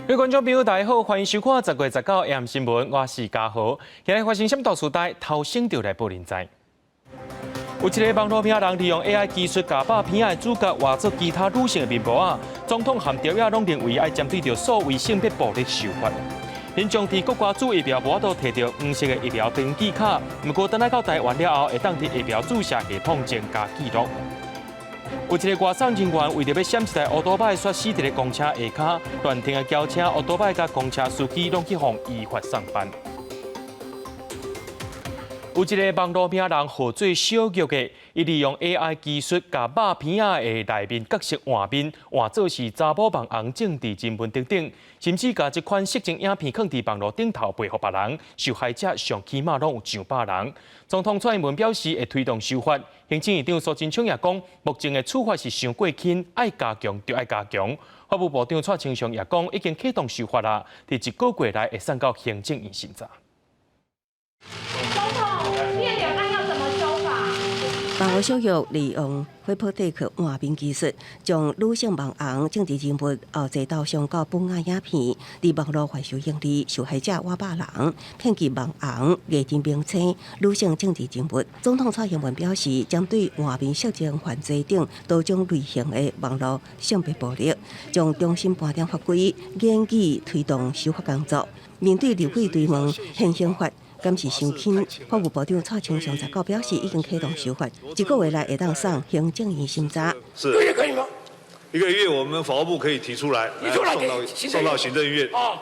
各位觀眾朋友，大家好，歡迎收看10月19 AM 新聞，我是嘉豪。今日發生啥物大事代，頭先就來報您知。有一个網路名人利用 AI 技術，共肉片仔的主角換做其他女性的面部仔，總統和朝野攏認為愛針對著數位性別暴力修法。民眾佇國家注疫苗無法度提著黃色的疫苗登記卡，毋過轉來到台灣了後，會當佇疫苗注射系統增加記錄。有一个外送人員為著欲閃一台歐多擺，摔死佇咧公車下跤，亂停的轎車、歐多擺佮公車司機攏去予依法送辦。有一个網路名人號做小玉的，伊利用 AI 技術，共肉片仔的內面角色換面，換做是查某網紅政治人物等等，甚至共這款色情影片囥佇網路頂頭賣予別人，受害者上起碼攏有上百人。總統蔡英文表示會推動修法，行政院長蘇貞昌也講，目前的處罰是傷過輕，愛加強就愛加強。法務部長蔡清祥也講，已經啟動修法啦，佇一個月內會送到行政院審查。總統，變臉案要怎麼修法？網路小玉利用 Deepfake 換面技術，將女性網紅政治人物後製頭像佮本仔影片，佇網路販售盈利，受害者逾百人，騙取網紅、藝人明星、女性政治人物。總統蔡英文表示，針對換面色情犯罪等多種類型的網路性別暴力，將重新盤點法規，研議推動修法工作。面對立委追問現行法敢是傷輕，法務部長蔡清祥十九表示，已經啟動修法，一個月內會當送行政院審查。是一個月可以嗎？一個月，我們法務部可以提出來，提出來送到送到行政院。哦，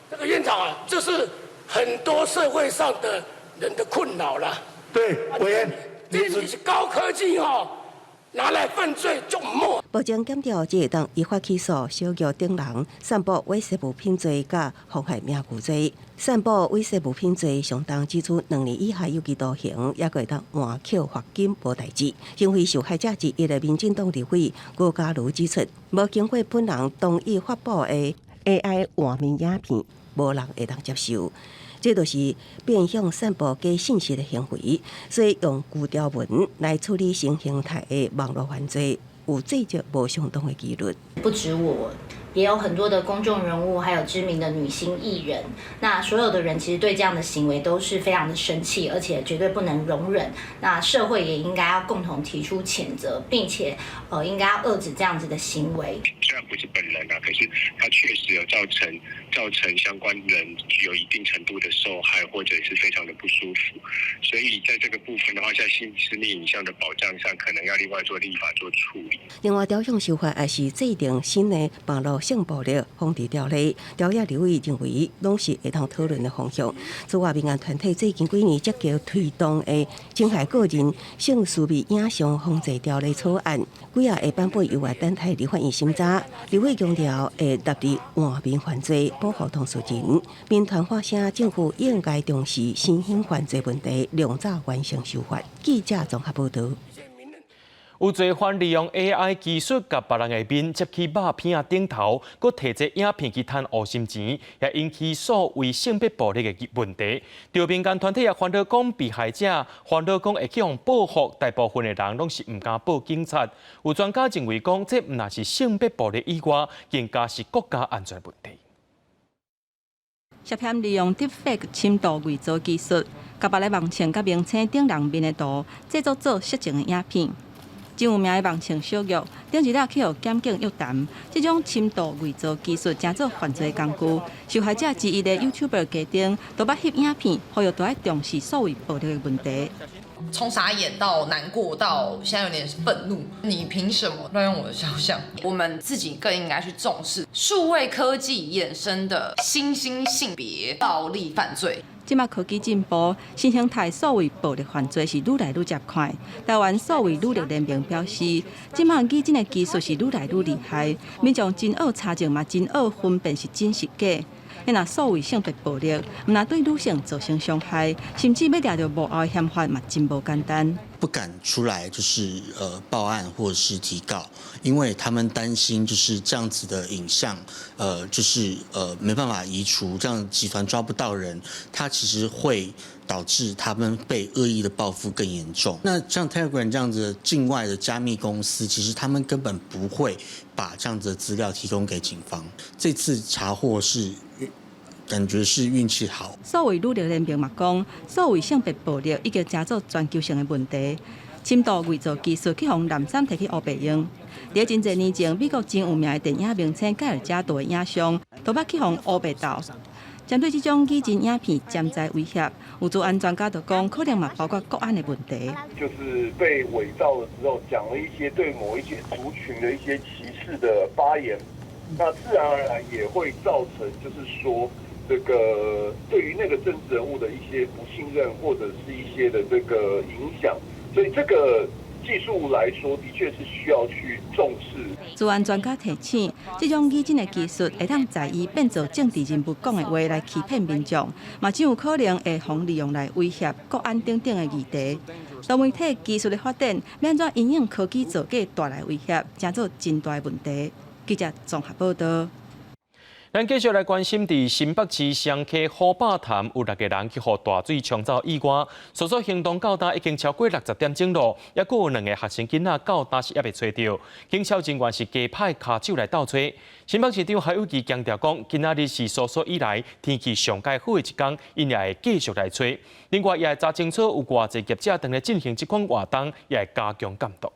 這個院長啊，這是很多社會上的人的困擾了。對，委員，這是高科技哦，拿來犯罪就莫。目前檢調只會當依法起訴小玉等人散布猥褻物品罪佮妨害名譽罪。散布猥褻物品罪，相當指處2年以下有期徒刑，抑閣會當換扣罰金無代誌。身為受害者之一的民進黨立委高嘉瑜指出，無經過本人同意發布的 AI 換面影片，無人會當接受。這就是變相散布假信息的行為，所以用舊條文來處理新形態的網路犯罪，有罪責無相當的幾率。不止我，也有很多的公眾人物，還有知名的女星藝人。那所有的人其實對這樣的行為都是非常的生氣，而且絕對不能容忍。那社會也應該要共同提出譴責，並且應該要遏止這樣子的行為。雖然不是本人啊，可是他確實有造成相關人有一定程度的受害，或者是非常的不舒服。所以在這個部分的話，在性私密影像的保障上，可能要另外做立法做處理。另外，朝向修法也是制定新的網路性暴力防治條例，朝野立委認為攏是會當討論的方向。此外，民間團體最近幾年積極推動的侵害個人性私密影像防治條例草案，幾仔个版本猶會等待立法院審查。立委強調會納入換面犯罪，保護當事人。民團發聲，政府應該重視新興犯罪問題，量早完成修法。記者綜合報導。有罪犯利用 AI 技術，共別人的面貼去肉片仔頂頭，閣提這影片去趁烏心錢，也引起數位性別暴力的問題。著民間團體也煩惱講，被害者煩惱講會去予報復，大部分的人攏是毋敢報警察。有專家認為講，這毋但是性別暴力以外，更加是國家安全問題。涉嫌利用 Deepfake 深度偽造技術，共別个網紅佮明星等人面的圖製作做色情的影片。真有名的網紅小玉，頂一日去予檢警約談。這種深度偽造技術成做犯罪工具，受害者之一的 YouTuber 家丁都捌翕影片，呼籲都愛重視數位暴力的問題。從傻眼到難過到現在有點憤怒，你憑什麼亂用我的肖像？我們自己更應該去重視數位科技衍生的新興性別暴力犯罪。這馬科技進步，新形態數位暴力犯罪是愈來愈捷快。台灣數位女力聯盟表示，這馬擬真的技術是愈來愈厲害，民眾真愛查證嘛，真愛分辨是真是假。若數位性別暴力，毋但對女性造成傷害，甚至欲掠著幕後的嫌犯嘛，真無簡單。不敢出來，就是報案或者是提告，因為他們擔心就是這樣子的影像，就是沒辦法移除，這樣集團抓不到人，他其實會導致他們被惡意的報復更嚴重。那像 Telegram 這樣子境外的加密公司，其實他們根本不會把這樣子的資料提供給警方。這次查獲是感覺是運氣好。數位女力聯盟嘛講，數位性別暴力已經成做全球性的問題。深度偽造技術去予濫衾提去烏白用。佇真濟年前，美國真有名的電影明星蓋爾加朵的影像，都捌去予烏白盜。針對這種擬真影片潛在威脅，有資安專家就講，可能嘛包括國安的問題。就是被偽造了之後，講了一些對某一些族群的一些歧視的發言，那自然而然也會造成，就是說，這個對於那個政治人物的一些不信任，或者是一些的這個影響，所以這個技術來說，的確是需要去重視。資安專家提醒，這種擬真的技術會當在意變做政治人物講的話來欺騙民眾，嘛真有可能會予利用來威脅國安等等的議題。多媒體技術的發展，欲按怎因應科技造假帶來威脅，成做真大的問題。記者綜合報道。咱繼續來關心，佇新北市雙溪虎霸潭有六個人去予大水沖走意外，搜索行動到今已經超過60點鐘咯，猶閣有兩个學生囡仔到今是猶未揣著。警消人員是加派跤手來鬥揣。新北市長侯友宜強調講，今仔日是搜索以來天氣上蓋好的一工，𪜶也會繼續來揣。另外，也會查清楚有偌濟業者當咧進行這款活動，也會加強監督。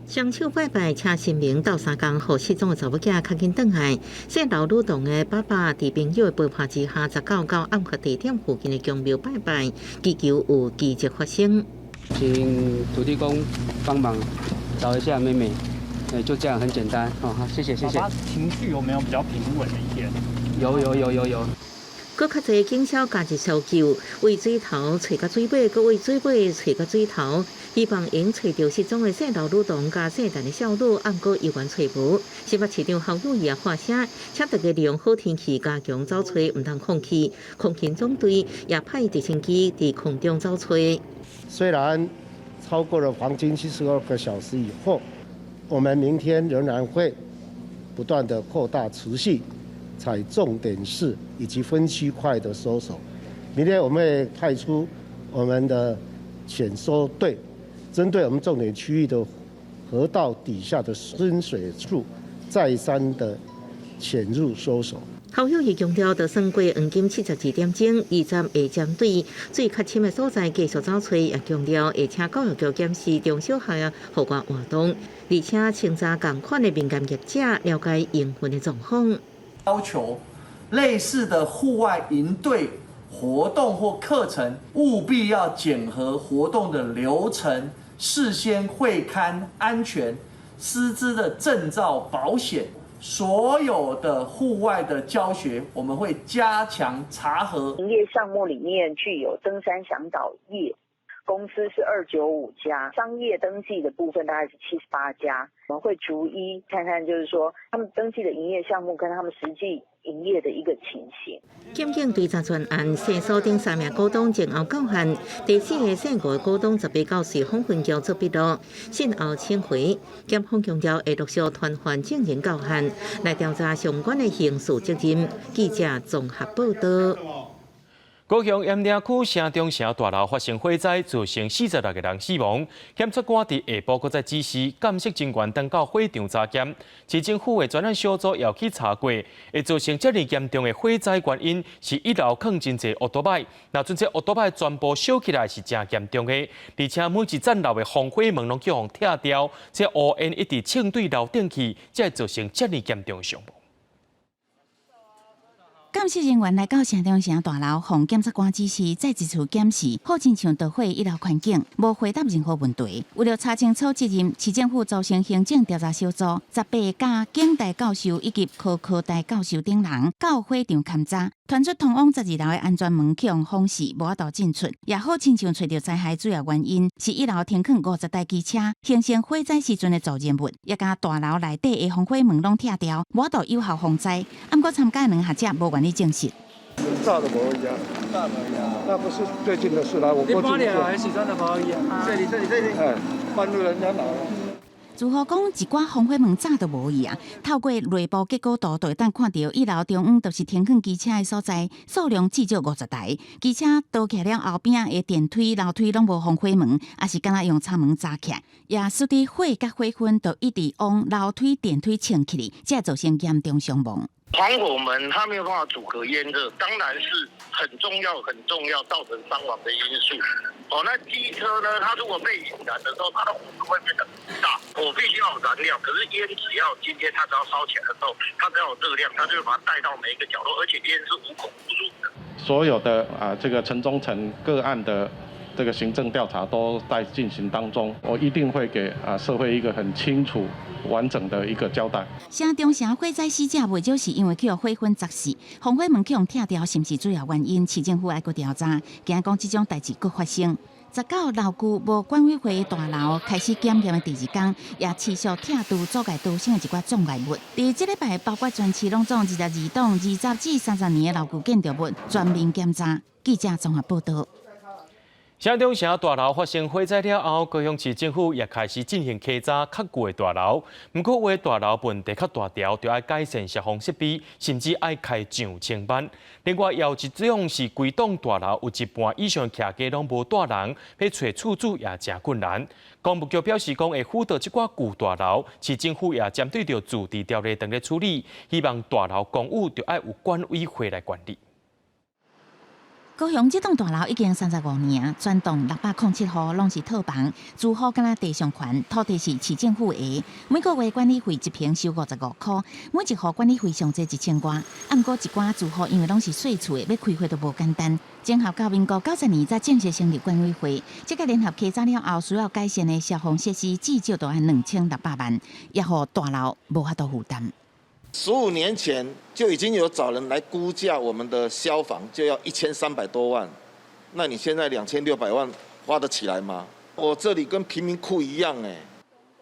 雙手拜拜，請神明鬥相共，予失蹤的查某囝較緊轉來。姓劉女童的爸爸佇朋友的陪伴之下，19到案發地點附近的宮廟拜拜，祈求有奇蹟發生。請土地公幫忙找一下妹妹，就這樣很簡單。哦，好，謝謝謝謝。爸爸情緒有沒有比較平穩一點？有有有有有。閣較濟警消加入搜救，為水頭揣到水尾，閣為水尾揣到水頭，希望會揣著失蹤的姓劉女童佮姓陳的少女，毋過猶原揣無。新北市長侯友宜也發聲，請大家利用好天氣加強找揣，毋通放棄。空勤總隊也派直升機佇空中找揣。雖然超過了黃金72個小時以後，我們明天仍然會不斷的擴大持續採重點式以及分區塊的搜索。明天我們會派出我們的潛搜隊，針對我們重點區域的河道底下的深水處，再三的潛入搜索。侯友宜強調，就算過黃金72點鐘，二十會針對水較深的所在繼續找揣，也強調會請教育局檢視中小學戶外活動，而且清查仝款的民間業者，了解營運的狀況。要求類似的戶外營隊活動或課程，務必要檢核活動的流程，事先會勘安全、師資的證照、保險，所有的戶外的教學，我們會加強查核。營業項目裡面具有登山嚮導業公司是295家，商業登記的部分大概是78家，我們會逐一看看，就是說他們登記的營業項目跟他們實際營業的一個情形。檢警追查全案，姓蘇等三名股東前後告案，第四个姓吳的股東18九隨訪分局做筆錄，信後請回。檢方強調會陸續傳喚證人到案，來調查相關的刑事責任。記者綜合報道。高雄鹽埕區城中城大樓發生火災，造成46個人死亡。檢察官佇下晡閣再指示鑑識人員轉到火場查檢，市政府的專案小組也去查過，會造成這爾嚴重的火災原因是一樓囥真濟烏多擺，若陣這烏多擺全部燒起來是誠嚴重的，而且每一層樓的防火門攏去予拆掉，這烏煙一直衝對樓頂去，才會造成這爾嚴重的傷亡。鑑識人員來到城中城大樓，奉檢察官指示，再一次檢視好親像著火一樓環境，無回答任何問題。為了查清楚責任，市政府組成行政調查小組，18家警大教授以及科科大教授等人到火場勘查，傳出通往12樓的安全門予封死，無法度進出。也好親像揣著災害主要原因是一樓停囥50台機車，形成火災時陣的助燃物，也共大樓內底的防火門攏拆掉，無法度有效防災。毋過參加兩個學者無願意證實。早就無去啊，那不是最近的事啦，我過去。你搬來時陣就無去啊？這裡這裡這裡。哎，半路人家拿了。住戶講，一寡防火門早就無去啊。透過內部結果圖，就會當看著一樓中央就是停放機車的所在，數量至少50台。機車倒起了後邊的電梯、樓梯攏無防火門，抑是敢若用插門閘起來，也使得火佮火薰就一直往樓梯、電梯衝去哩，才造成嚴重傷亡。防火門它沒有辦法阻隔煙熱，當然是很重要、很重要造成傷亡的因素。哦，那機車呢？它如果被引燃的時候，它的火會變得很大。火必須要有燃料，可是煙只要今天它只要燒起來的時候，它只要有熱量，它就會把它帶到每一個角落，而且煙是無孔不入的。所有的啊，這個城中城個案的這個行政調查都在進行當中，我一定會給啊社會一個很清楚、完整的一個交代。城中城火災死者袂少是因為去予火薰砸死，防火門去予拆掉，是毋是主要原因？市政府愛閣調查，驚講這種代誌閣發生。19老舊無管委會大樓開始檢驗的第二工，也持續拆除阻礙逃生的一寡障礙物。佇這禮拜，包括全市攏總22棟20至30年的老舊建築物全面檢查。記者綜合報導。城中城大樓發生火災了後，高雄市政府也開始進行稽查較舊的大樓。毋過，有的大樓問題較大條，就愛改善消防設備，甚至愛開上千萬。另外，也有一種是規棟大樓有一半以上徛家攏無蹛人，欲揣厝主也誠困難。工務局表示講，會輔導這寡舊大樓，市政府也針對著自治條例當咧處理，希望大樓公寓著愛有管委會來管理。高雄這棟大樓已經35年，全棟607戶攏是套房，住戶敢若地上權，土地是市政府的。每個月管理費一坪收55箍，每一戶管理費上濟1000外。啊，毋過一寡住戶因為攏是細厝的，欲開火都無簡單。整合到民國90年才正式成立管委會，這個聯合稽查了後，需要改善的消防設施至少都愛2600萬，也予大樓無法度負擔。 15年前就已經有找人來估價我們的消防，就要1300多萬，那你現在2600萬花得起來嗎？我這裡跟貧民窟一樣欸。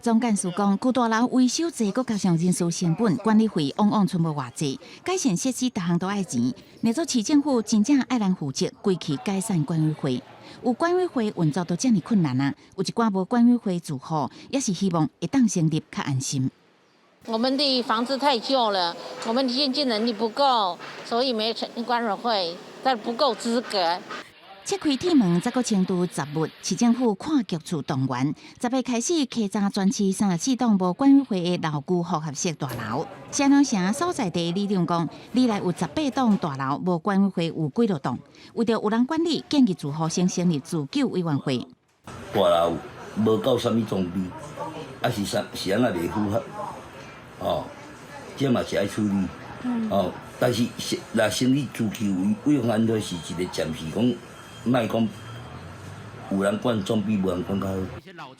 總幹事講，舊大樓維修濟，閣加上人事成本、管理費，往往賰無偌濟。改善設施，逐項都愛錢。若做市政府真正愛咱負責，規氣改善管委會，有管委會運作都遮爾困難啊！有一寡無管委會住戶，也是希望會當成立較安心。我們的房子太舊了，我們經濟能力不夠，所以沒成立管委會，但不夠資格。切開鐵門，再閣清除雜物。市政府跨局處動員，10月開始稽查全市34棟無管委會的老舊複合式大樓。城中城所在地里長講，里內有18棟大樓無管委會有幾落棟，為著有人管理，建議住戶先成立自救委員會。大樓無夠啥物裝備，啊是啥是按怎袂符合？哦，這嘛是愛處理。哦，但是若成立自救委員會是一個暫時講，莫講有人管總比無人管較好。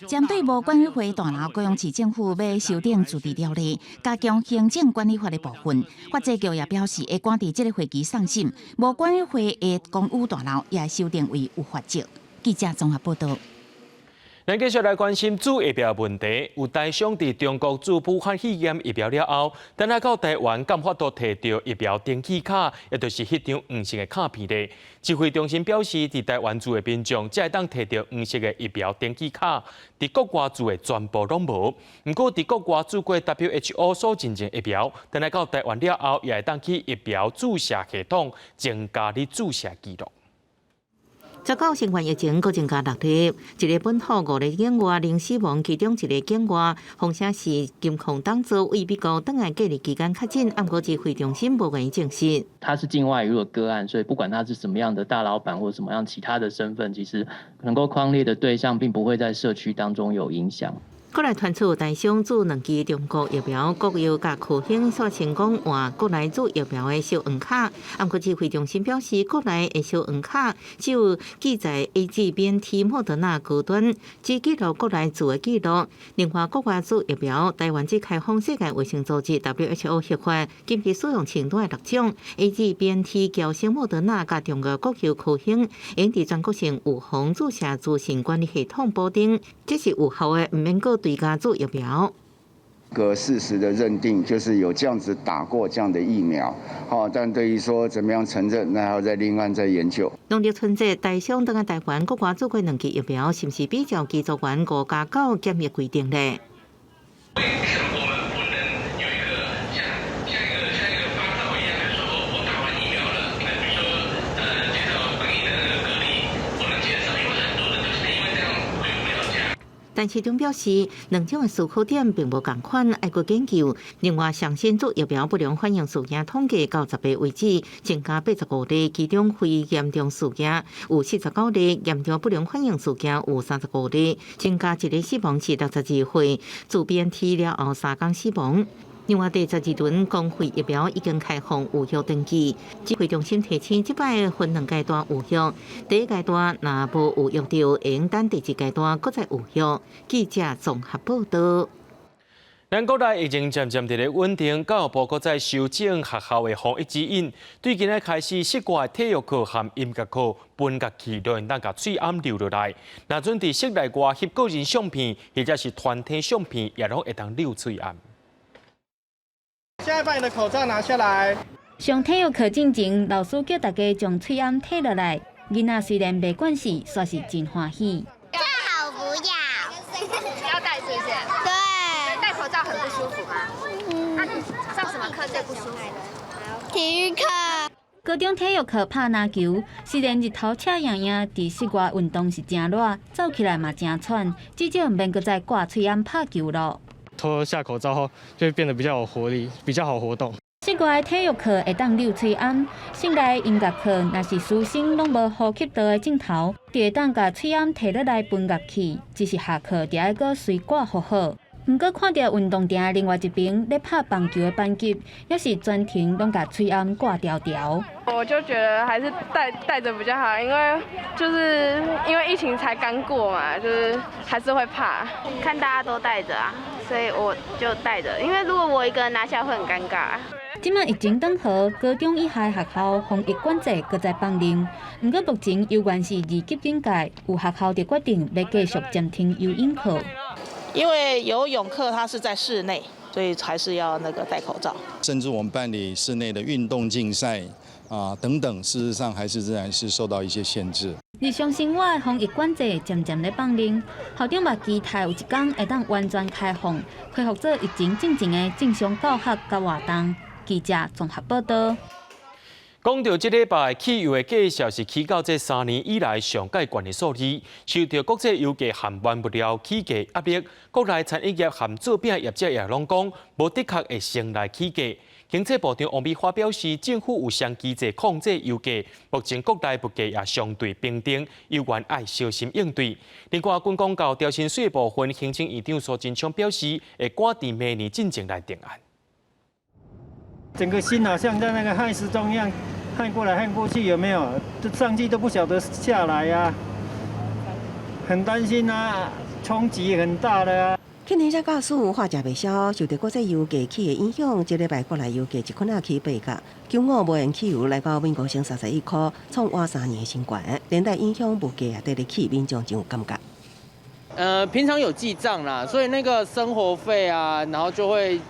針對無管委會大樓，高雄市政府欲修訂自治條例，加強行政管理法的部分。法制局也表示，會趕佇這个會期送審，無管委會的公寓大樓也修訂為有罰則。記者綜合報導。咱繼續來關心注疫苗問題。有台商佇中國注武漢肺炎疫苗了後，轉來到台灣，敢有法度提著疫苗登記卡，也就是彼張黃色的卡片咧。指揮中心表示，佇台灣住的民眾才會當提著黃色的疫苗登記卡，佇國外注的全部攏無。毋過，佇國外注過 WHO 所認證疫苗，轉來到台灣了後，也會當去疫苗注射系統增加你注射記錄。 19新冠疫情閣增加六例，一个本土五个境外零死亡，其中一个境外，風聲是金控當做為美國轉來隔離期間確診，毋過指揮中心無願意證實。他是境外移入的個案，所以不管他是什麼樣的大老闆或什麼樣其他的身份，其實能夠匡列的對象並不會在社區當中有影響。國內傳出台商注兩劑中國疫苗，國藥佮科興煞成功換國內注疫苗的小黃卡。毋過指揮中心表示，國內的小黃卡只有記載 AZ、BNT、莫德納高端，只記錄國內注的記錄。另外，國外注疫苗，台灣只開放世界衛生組織 WHO 核發緊急使用清單的六種 AZ、BNT、嬌生、莫德納佮中國國藥科興，應佇全國性預防注射資訊管理系統補丁，這是有效的，毋免閣追加注疫苗。個事實的認定就是有這樣子打過這樣的疫苗，好，但對於說怎麼樣承認，那還要再另案再研究。農曆春節，台商轉來台灣，國外注過兩劑疫苗，是毋是比照技術員5+9檢疫規定咧？為什麼我們不能有一個像一個發照一樣，就是說我打完疫苗了，比如說減少防疫的那個隔離，我能減少，因為很多人就是因為這樣回不了家。陳時中表示，兩種的思考點並無仝款，愛閣研究。另外，上新做疫苗不良反應事件統計到10日為止，增加85例，其中非嚴重事件有49例，嚴重不良反應事件有35例，增加一个死亡是62歲，自 BNT 了後3工死亡。另外，第12輪公費疫苗已經開放預約登記，指揮中心提醒，這擺分兩階段預約，第一階段若無預約著，會用等第二階段閣再預約。記者綜合報道。咱國內疫情漸漸佇咧穩定，教育部閣再修正學校的防疫指引，對今仔開始，室外體育課和音樂課分樂器都會當共喙罨留落來。若準佇室內外翕個人相片，或者是團體相片，也攏會當留喙罨。現在把你的口罩拿下來。上體育課進前，老師叫大家將喙罨提落來。囡仔雖然袂慣勢，煞是真歡喜。最好不要。要戴是不是？對。戴口罩很不舒服嗎？嗯。那你上什麼課最不舒服？體育課。高中體育課拍籃球，雖然日頭赤炎炎，佇室外運動是誠熱，走起來嘛誠喘，至少毋免閣再掛喙罨拍球囉。脫下口罩後，就會變得比較有活力，比較好活動。室外體育課會當留喙罨，室內音樂課若是師生攏無呼吸道的症頭，就會當共喙罨提落來分樂器，只是下課就愛閣隨掛復好。毋過看著運動場另外一邊咧拍棒球的班級，猶是全程攏共喙罨掛牢牢。我就覺得還是戴著比較好，因為就是因為疫情才剛過嘛，就是還是會怕。看大家都戴著啊，所以我就戴著。因為如果我一個人拿下會很尷尬。這擺疫情轉好，高中以下學校防疫管制閣再放寬。毋過目前猶原是二級警戒，有學校就決定欲繼續暫停游泳課。因為游泳課它是在室內，所以還是要那個戴口罩。甚至我們辦理室內的運動競賽啊等等，事實上還是仍然是受到一些限制。日常生活的防疫管制漸漸咧放寬，校長嘛期待有一天會當完全開放，恢復做疫情進前的正常教學佮活動。記者綜合報道。講著這禮拜汽油的價數是起到這3年以來上蓋懸的數字，受著國際油價和原物料起價壓力，國內餐飲業和做餅業者也攏講，無的確會先來起價。經濟部長王美花表示，政府有雙機制控制油價，目前國內物價也相對平定，油員愛小心應對。另外，軍公教調薪水部分，行政院長蘇貞昌表示，會趕佇明年進前來定案。整個心好像在那個亥時鐘一樣，撼過來撼過去，有沒有？這上去都不曉得下來呀，很擔心啊，衝擊很大的啊。去年才駕駛話食袂消，受著國際油價起的影響，這禮拜國內油價一捆仔起8角，95無鉛汽油來到每公升31塊，創倚3年的新高，連帶影響物價也綴咧起，民眾真有感覺。平常有記賬啦，所以那個生活費啊，然後就會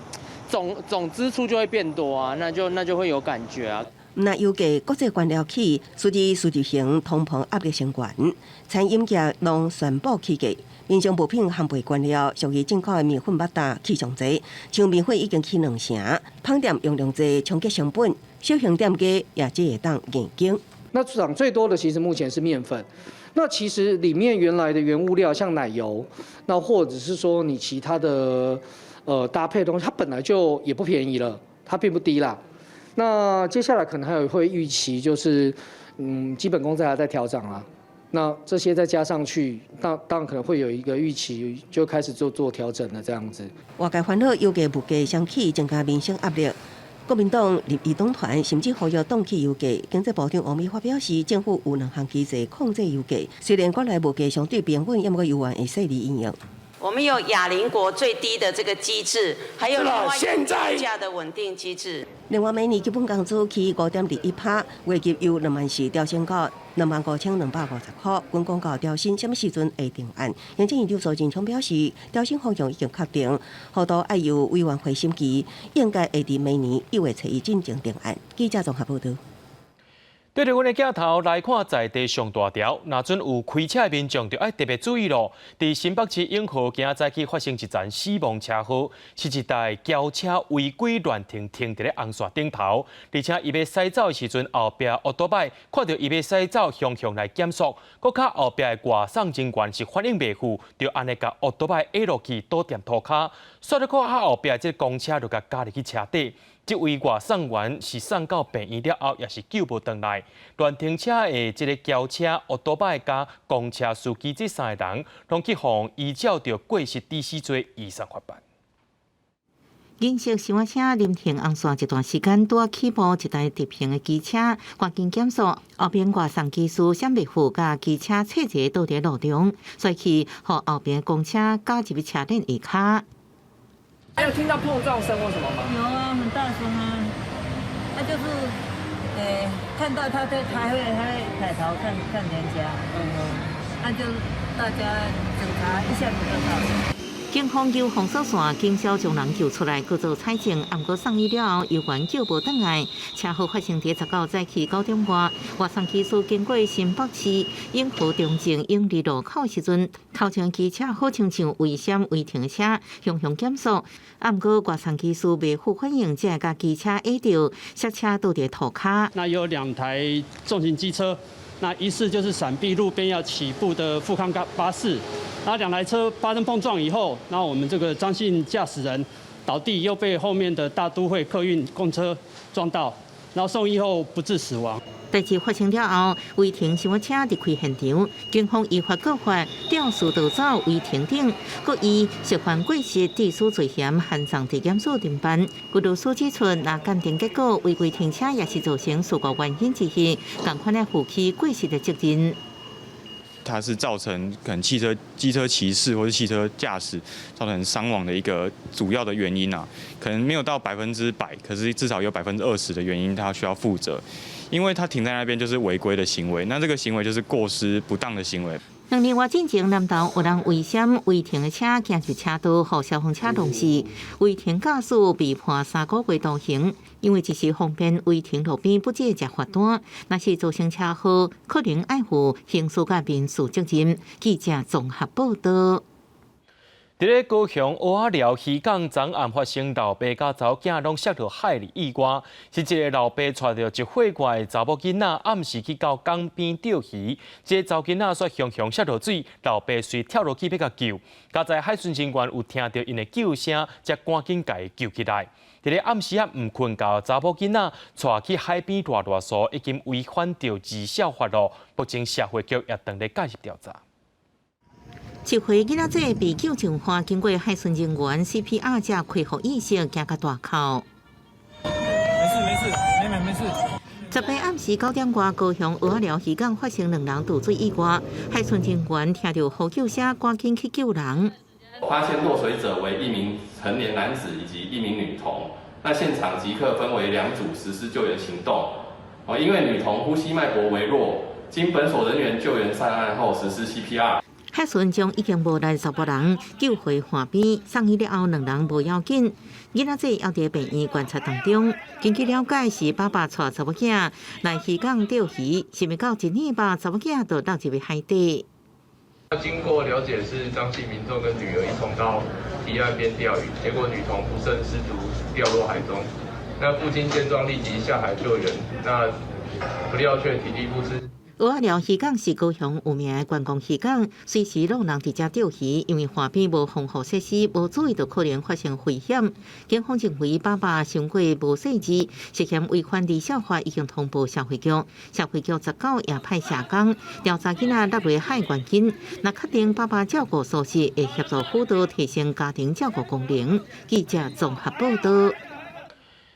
總支出就會變多啊，那就會有感覺啊。毋但油價國際原料起，隨著輸入型通膨壓力升懸，餐飲業攏宣布起價。民生物品烘焙原料屬於進口的麵粉、肉蛋起上濟，像麵粉已經起2成，烹店用量濟，衝擊成本，小型店家也只會當硬撐。那漲最多的其實目前是麵粉，那其實裡面原來的原物料像奶油，那或者是說你其他的搭配東西，它本來就也不便宜了，它並不低啦。那接下來可能還有會預期，就是基本工資還在調漲啦。那這些再加上去，當然可能會有一個預期，就開始做調整了這樣子。外界煩惱油價物價雙起，增加民生壓力。國民黨立院黨團甚至呼籲擋起油價。經濟部長王美花表示，政府有兩項機制控制油價。雖然國內物價相對平穩，毋過猶原會細膩應用。我我們有亞鄰國最低的這個機制，還有另外現在物價的穩定機制。另外，每年基本工資起5.21%，月入由2萬4調升到25,250塊。軍公教調薪啥物時陣會定案？行政院長蘇貞昌表示，調薪方向已經確定，幅度愛由委員會審議，應該會佇明年1月初一進前定案。記者綜合報導。對著阮的鏡頭來看，在地上大條，若準有開車的民眾就愛特別注意囉。佇新北市永和，今早起發生一場死亡車禍，是一台轎車違規亂停停佇咧紅線頂頭，而且伊欲駛走的時陣，後壁歐多擺看著伊欲駛走，雄雄來減速，閣較後壁的外送人員是反應袂赴，就按呢共歐多擺壓落去倒踮塗跤，煞閣較後壁這個公車就共咬入去車底。這位外送員是送到病院了後，也是救無轉來。亂停車的這个轎車、歐多擺佮公車司機這三个人，攏去予依照著過失致死罪移送法辦。銀色小車臨停紅線一段時間，拄仔起步一台直行的機車，趕緊減速，後邊外送機師閃袂赴，共機車切一个倒佇路中，摔去，予後邊公車咬入去車頂下跤。還有聽到碰撞聲或什麼嗎？有啊，很大聲啊。那就是，看到他在，他會抬頭看看人家。那就大家警察一下子就到了。警方由封鎖線警消將人救出來，閣做採證。毋過送醫了後，猶原救無轉來。車禍發生佇19早起9點外，外送機師經過新北市永和中正永利路口時陣，頭前機車好親像違閃違停車，雄雄減速。毋過外送機師袂赴反應，才會共機車壓著，剎車倒佇塗跤。那有兩台重型機車，那疑似就是閃避路邊要起步的富康巴士。那兩台車發生碰撞以後，那我們這個張姓駕駛人倒地，又被後面的大都會客運公車撞到，然後送醫後不治死亡。代誌發生了後，違停小車離開現場，警方依法告發肇事逃走違停等，閣以涉犯過失致死罪嫌，函送地檢署偵辦。有律師指出，若鑑定結果違規停車也是造成事故原因之一，仝款來負起過失的責任。它是造成可能汽車、機車騎士或是汽車駕駛造成傷亡的一個主要的原因啊，可能沒有到100%，可是至少有20%的原因，他需要負責，因為他停在那邊就是違規的行為，那這個行為就是過失不當的行為。兩年外進前，南投有人違閃違停的車行入車道，予消防車撞死。違停駕駛被判3個月徒刑，因為這是方便違停路邊不只會食罰單，若是造成車禍，可能愛負刑事佮民事責任。記者綜合報導。佇咧高雄蚵仔寮漁港，昨暗發生老爸佮查某囝攏摔落海裡意外，是一个老爸帶著一歲外的查某囡仔，暗時去到港邊釣魚，這个查某囡仔煞雄雄摔落水，老爸隨跳落去欲共救，佳哉海巡人員有聽著𪜶的救聲，才趕緊共伊救起來。佇咧暗時仔毋睏覺，查某囡仔帶去海邊賴賴數，已經違反著兒少法咯。目前社會局也正咧介入調查。一歲囡仔仔被救上岸，經過海巡人員 CPR 才恢復意識，行到大口。沒事沒事，妹妹沒事。18暗時9點外，高雄蚵仔寮漁港發生兩人墮水意外，海巡人員聽著呼救聲，趕緊去救人。發現落水者為一名成年男子以及一名女童，那現場即刻分為兩組實施救援行動。哦，因為女童呼吸脈搏微弱，經本所人員救援上岸後實施 CPR。海巡將已經無力查埔人救回岸邊，送醫了後兩人無要緊，囡仔仔猶佇病院觀察當中。根據了解，是爸爸帶查某囝來漁港釣魚，想袂到一暝把查某囝就落入去海底。經過了解，是張姓民眾跟女兒一同到堤岸邊釣魚，結果女童不慎失足掉落海中。那父親見狀立即下海救援，那不料卻體力不支。蚵仔寮漁港是高雄有名的觀光漁港，隨時攏有人佇遮釣魚，因為岸邊無防護設施，無注意就可能發生危險。警方認為爸爸傷過無細緻，涉嫌違反兒少法，已經通報社會局。社會局19也派社工調查囡仔落入海原因，若確定爸爸照顧疏失，會協助輔導提升家庭照顧功能。記者綜合報導。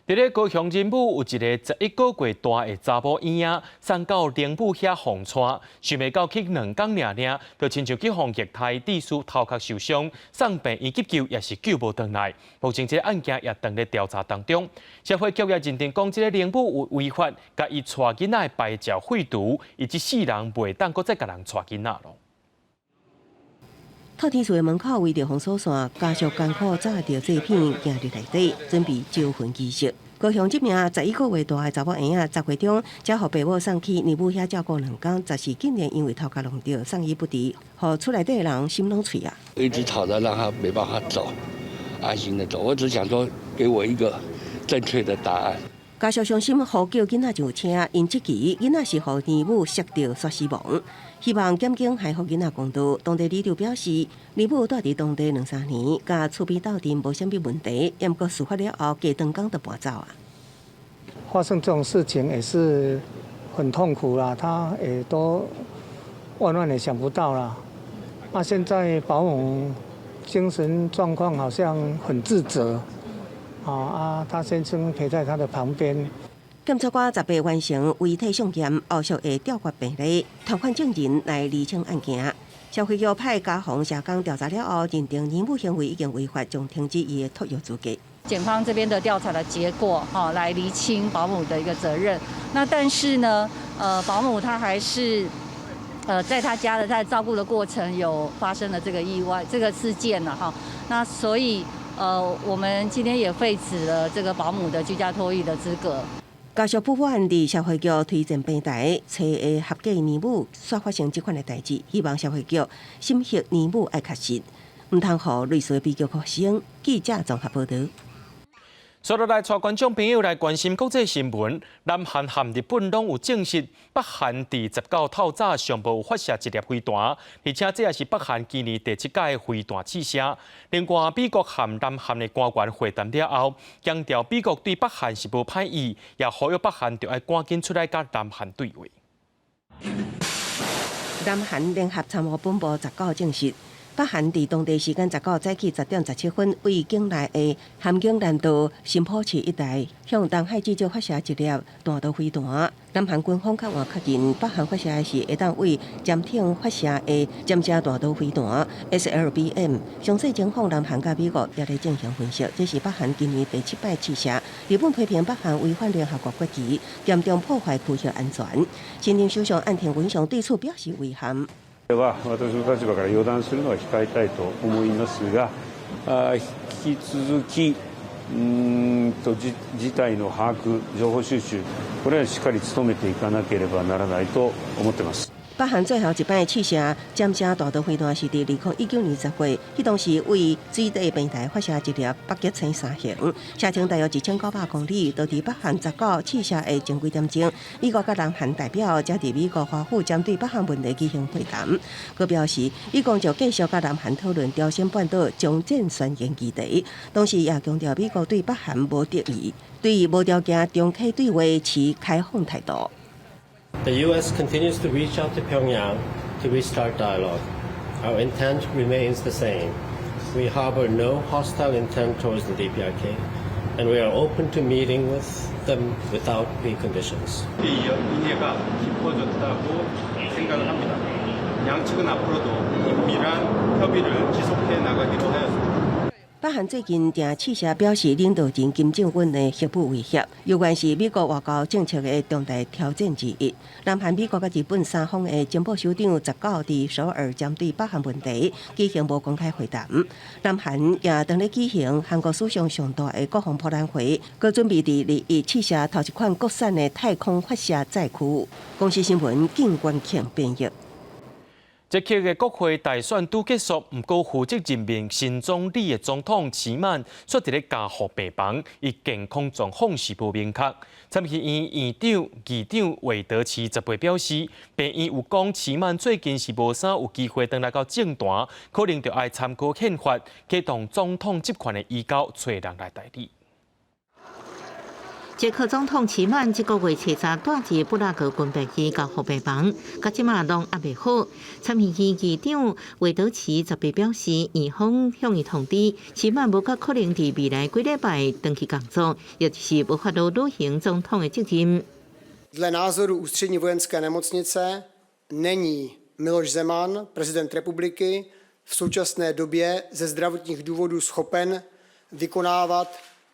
佇咧高雄仁武有一个11個月大的查某嬰仔，送到奶母遐予帶，想袂到去兩工爾爾，就親像去予液態致死頭殼受傷，送病院急救也是救無轉來。目前這个案件也當咧調查當中，社會局也認定講，這个奶母有違法，共伊帶囡仔的牌照廢除，伊這世人袂當閣再共人帶囡仔囉。透天厝的門口圍著封鎖線，家屬艱苦紮著祭品行入內底，準備招魂儀式。高雄這名11個月大的查某嬰仔，10月中才予爸母送去奶母遐照顧兩工，十四竟然因為頭殼弄著送醫不治，予厝內底的人心攏碎啊！一直吵著讓他沒辦法走，安心的走。我只想說，給我一個正確的答案。家屬傷心呼叫囡仔上車，𪜶質疑囡仔是予奶母摔著煞死亡，希望檢警還予囡仔公道。當地里長表示，奶母蹛佇當地兩三年，佮厝邊鬥陣無啥物問題，毋過事發了後，過長工就搬走啊。發生這種事情也是很痛苦啦，他也都萬萬也想不到啦。啊，現在保姆精神狀況好像很自責。啊！他先生陪在他的旁邊。檢察官18完成遺體送檢，後續會調閱病歷，拓寬證人來釐清案件。社會局派家防社工調查了後，認定奶母行為已經違法，將停止伊的托育資格。檢方這邊的調查的結果，哈，來釐清保姆的一個責任。那但是呢，保姆她還是，在他家的在照顧的過程有發生了這個意外，這個事件了哈。那所以。我們今天也廢止了這個保姆的居家托育的資格。家屬不滿佇社會局推薦平台，揣會合格奶母，煞發生這款的代誌，希望社會局審核奶母愛確實，毋通予類似的悲劇發生。記者綜合報導。接落來，帶觀眾朋友來關心國際新聞。南韓和日本攏有證實，北韓佇19透早上晡有發射一粒飛彈，而且這也是北韓今年第七擺的飛彈試射。另外，美國和南韓的官員會談了後，強調美國對北韓是無歹意，也呼籲北韓著愛趕緊出來佮南韓對話。南韓聯合參謀本部十九證實，北韓佇當地時間十九早起10點17分，對境內的咸鏡南道新浦市一帶，向東海至少發射一粒彈道飛彈。南韓軍方較晚確認，北韓發射的是會當對潛艇發射的潛射彈道飛彈 SLBM。詳細情況，南韓佮美國也咧進行分析。這是北韓今年第七擺試射。日本批評北韓違反聯合國決議，嚴重破壞區域安全。新任首相岸田文雄對此表示遺憾。は私の立場から予斷するのは控えたいと思いますが、引き続きうんと事態の把握、情報収集、これはしっかり努めていかなければならないと思っています。北韓最後一擺試射潛射彈道飛彈是佇2019年10月，彼當時對水底平台發射一粒北極星三型，射程大約1900公里。就佇北韓十九試射的前幾點鐘，美國佮南韓代表才佇美國華府針對北韓問題舉行會談。閣表示，美國將繼續佮南韓討論朝鮮半島終戰宣言議題，同時也強調美國對北韓無敵意，對無條件重啟對話持開放態度。 The U.S. continues to reach out to Pyongyang to restart dialogue. Our intent remains the same. We harbor no hostile intent towards the DPRK, and we are open to meeting with them without preconditions. 이해가 깊어졌다고 생각을 합니다. 양측은 앞으로도 긴밀한 협의를 지속해 나가기로 하였습니다. 北韓最近定試射表示領導人金正恩的核武威脅，猶原是美國外交政策的重大挑戰之一。南韓、美國佮日本三方的情報首長十九佇首爾針對北韓問題舉行無公開會談。南韓也當咧舉行韓國史上上大的國防博覽會，閣準備佇21試射頭一款國產的太空發射載具。公視新聞靳關慶編譯。捷克的國會大選拄結束，毋過負責任命新總理的總統齊曼，煞佇咧加護病房，伊健康狀況是無明確。參議院院長、議長韋德奇18表示，病院有講齊曼最近是無啥有機會轉來到政壇，可能著愛參考憲法，啟動總統職權的移交，揣人來代理。捷克總統齊曼這個月初三帶入布拉格軍病院加護病房，到這馬攏猶袂好。參議院議長韋德奇18表示，院方向伊通知，齊曼無較可能佇未來幾禮拜轉去工作，也就是無法度履行總統的責任。 Dle názoru Ústřední vojenské nemocnice není Miloš Zeman, prezident republiky, v současné době ze zdravotních důvodů schopen vykonávat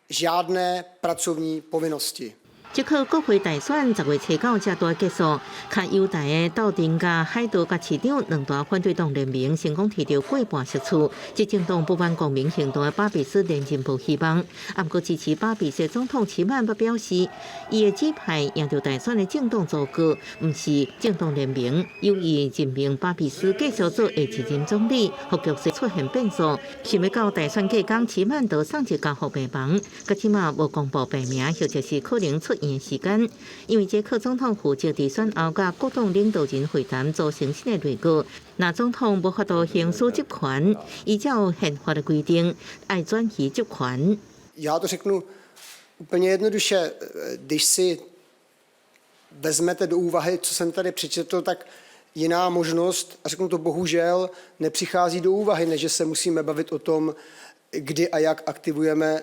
žádné pracovní povinnosti. 捷克國會大選10月初9才拄結束，較右大的鬥陣佮海盜佮市長兩大反對黨聯盟成功提著過半席次，執政黨不滿公民行動的巴比斯連任無希望。毋過支持巴比斯的總統齊曼表示，伊的指派贏著大選的政黨組閣，毋是政黨聯盟，有意任命巴比斯繼續做下一任總理，予局勢出現變數。想欲到大選過工，齊曼就送入加護病房，到這馬無公布病名，或者是可能出院時間，因為捷克總統負責佇選後佮各黨領導人會談組成新的內閣。若總統無法度行使職權，依照憲法的規定，愛轉移職權。 Já to řeknu úplně jednoduše, když si vezmete do úvahy, co jsem tady přečetl, tak jiná možnost, a řeknu to bohužel, nepřichází do úvahy, než že se musíme bavit o tom, kdy a jak aktivujeme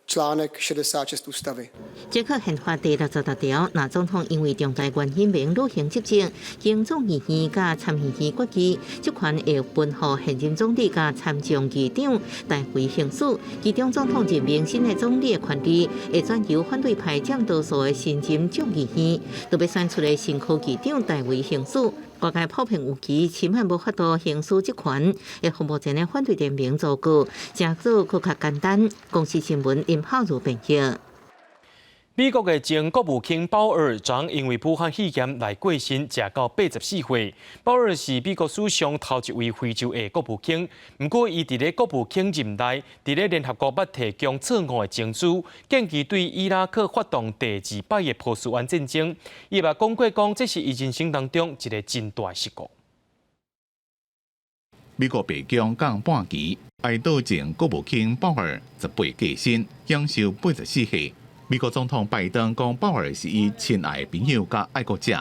článek 66 ústavy. 捷克憲法第66條，若總統因為重大原因袂履行職責，經眾議院佮參議院決議，職權會分予現任總理佮參眾議長代為行使。其中總統任命新的總理的權力，會轉由反對派佔多數的新任眾議院，著欲選出的新科議長代為行使。外界普遍預期，齊曼無法度行使職權，會予目前的反對聯盟組閣，成做閣較簡單。公視新聞林浩如編譯。美國的前國務卿鮑爾昨因為武漢肺炎來過身，食到84歲。鮑爾是美國史上頭一位非洲裔國務卿，毋過伊佇咧國務卿任內，佇咧聯合國捌提供錯誤的情資，建議對伊拉克發動第二擺的波斯灣戰爭。伊嘛講過講，這是伊人生當中一个真大失誤。美國白宮降半旗，哀悼前國務卿鮑爾18過身，享壽84歲。美國總統拜登講，鮑爾是伊親愛的朋友佮愛國者。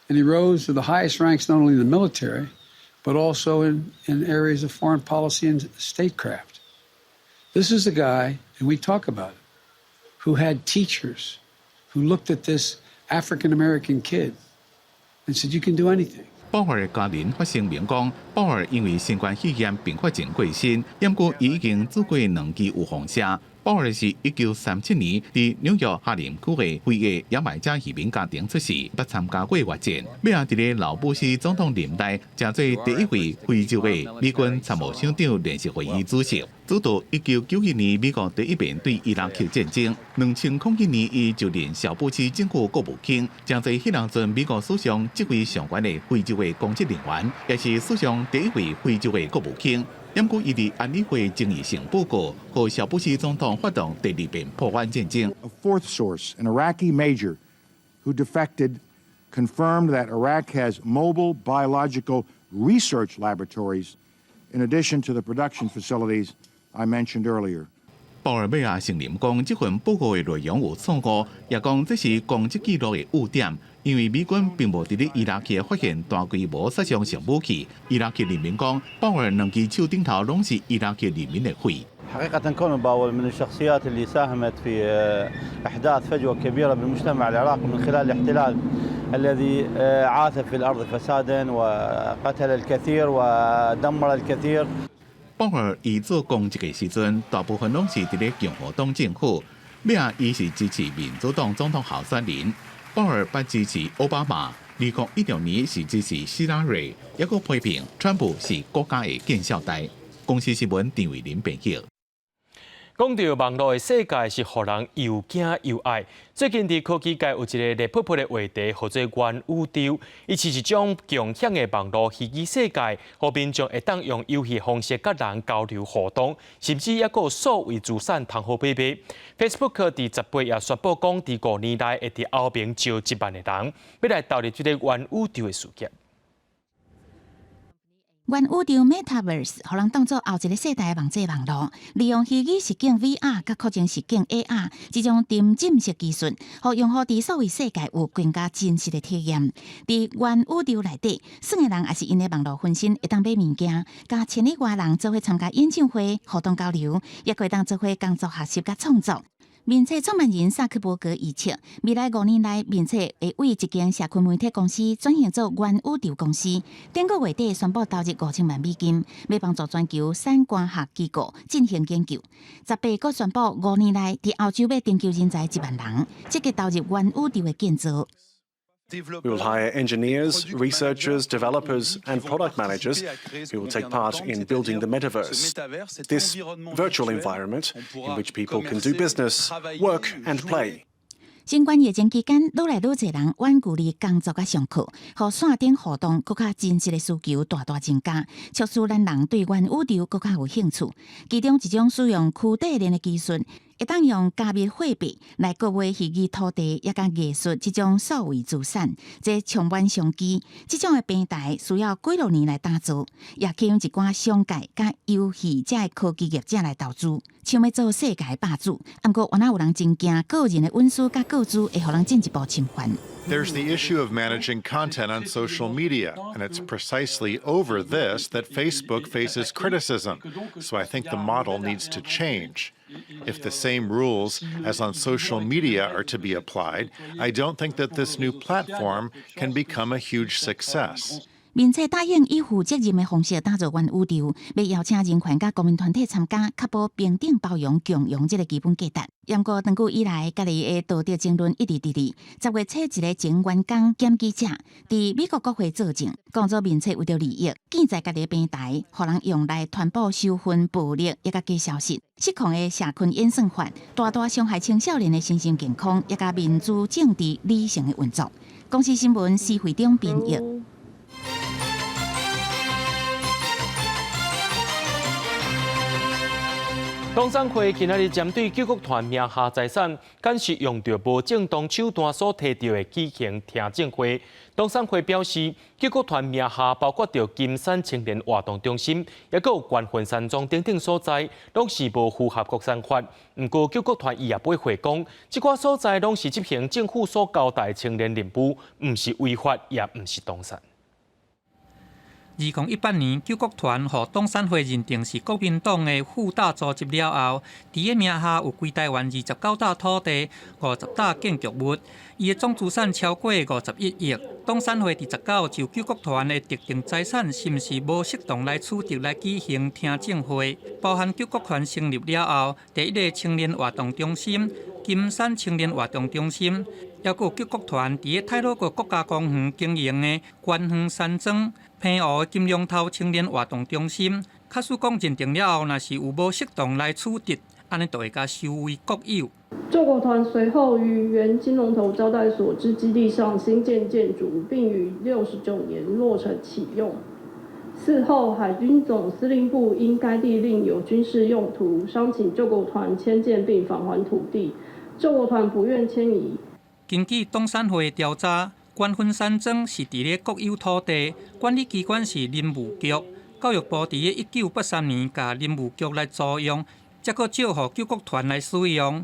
And he rose to the highest ranks not only in the military, but also in areas of foreign policy and statecraft. This is a guy, and we talk about it, who had teachers who looked at this African American kid and said, "You can do anything." 鮑爾家人發聲明講，鮑爾因為新冠肺炎併發症過身，毋過伊已經注過兩劑預防針。鮑爾是1937年佇紐約哈林區的非裔牙買加移民家庭出世，捌參加過越戰。尾仔佇咧老布希總統任內，成做第一位非洲的美軍參謀首長聯席會議主席。主導1991年美國第一遍對伊拉克戰爭。2001年，伊就任小布希政府國務卿，成做彼當陣美國史上職位上懸的非洲的公職人員，也是史上第一位非洲的國務卿。毋過伊佇安理會爭議性報告，予小布希總統發動第二遍波灣戰爭。 A fourth source, an Iraqi major who defected, confirmed that Iraq has mobile biological research laboratories in addition to the production facilities I mentioned earlier. 鮑爾尾仔承認講，這份報告的內容有錯誤，也講這是公職記錄的污點，因為美軍並無佇咧伊拉克發現大規模殺傷性武器。伊拉克人民講，鮑爾兩支手頂頭攏是伊拉克人民的血。 حقيقة كولن باول من الشخصيات اللي ساهمت في إحداث فجوة كبيرة بالمجتمع العراقي من خلال الاحتلال الذي عاث في الأرض فسادا وقتل الكثير ودمر الكثير。鮑爾伊做公職的時陣，大部分攏是佇咧共和黨政府。尾仔伊是支持民主黨總統候選人。鮑爾捌支持奧巴馬，2016年是支持希拉蕊，抑閣批評川普是國家的見笑代。公視新聞陳偉林編譯。講到網路的世界是予人又驚又愛。最近佇科技界有一個熱撲撲的話題，號做元宇宙。伊是一種共享的網路虛擬世界，予民眾會當用遊戲方式佮人交流互動，甚至抑閣有數位資產通好買賣。Facebook 佇18也宣布講，佇5年內會佇歐盟招1萬个人，欲來投入這个元宇宙的事業。元宇宙 Metaverse，予人當做後一个世代的網際網路，利用虛擬實境 VR 佮擴增實境 AR 這種沉浸式技術，予用戶佇數位世界有更加真實的體驗。佇元宇宙內底，耍的人抑是𪜶的網路分身，會當買物件，佮千里外人做伙參加演唱會、活動交流，也會當做伙工作、學習佮創作。面冊創辦人薩克伯格預測，未來5年內，面冊會為一間社群媒體公司轉型做元宇宙公司。頂個月底宣布投入5000萬美金，欲幫助全球產官學機構進行研究。18閣宣布5年內佇歐洲欲徵求人才1萬人，積極投入元宇宙的建造。 We will hire engineers, researchers, developers, and product managers who will take part in building the metaverse. This virtual environment in which people can do business, work, and play. 新冠疫情期間，愈來愈濟人遠距離工作佮上課，予線頂互動閣較真實的需求大大增加，促使咱人對元宇宙閣較有興趣。其中一種使用區塊鏈的技術，會當用加密貨幣來購買虛擬土地，抑佮藝術這種數位資產，這充滿商機。這種的平台需要幾落年來打造，也吸引一寡商界佮遊戲這的科技業者來投資，想欲做世界霸主。毋過，原來有人真驚個人的隱私佮個資會予人進一步侵犯。 There's the issue of managing content on social media, and it's precisely over this that Facebook faces criticism. So I think the model needs to change. If the same rules as on social media are to be applied, I don't think that this new platform can become a huge success. 面冊答應以負責任的方式打造元宇宙，欲邀請人權佮公民團體參加，確保平等、包容、共融這个基本價值。毋過長久以來，家己的道德爭論一直佇咧。10月初一个前員工檢舉者佇美國國會作證，講做面冊為著利益，建在家己的平台，予人用來傳播仇恨、暴力，抑佮假消息，失控的社群演算法，大大傷害青少年的身心健康，抑佮民主政治理性的運作。公視新聞施惠中編譯。董事會今仔日針對救國團名下財產，敢是用著無正當手段所提著的舉行聽證會。董事會表示，救國團名下包括著金山青年活動中心，抑閣有觀雲山莊等等所在，攏是無符合國產法。毋過救國團伊也回回講，這寡所在攏是執行政府所交代青年任務，毋是違法，也毋是動產。2018年，救國團予董產會認定是國民黨的附帶組織了後，佇咧名下有規台灣29甲土地、50棟建築物，伊的總資產超過51億。董產會佇19就救國團的特定財產是毋是無適當來取得來舉行聽證會，包含救國團成立了後第一个青年活動中心——金山青年活動中心，抑閣有救國團佇咧太魯閣國家公園經營的觀雲山莊。澎湖金龍頭青年活動中心，假使講認定了後，若是有無適當來取得，按呢就會共收為國有。救國團隨後於原金龍頭招待所之基地上新建建築，並於69年落成啟用。嗣後，海軍總司令部因該地另有軍事用途，商請救國團遷建並返還土地，救國團不願遷移。根據董產會調查，觀雲山莊是佇咧國有土地，管理機關是林務局。教育部佇咧1983年共林務局來租用，才閣借予救國團來使用，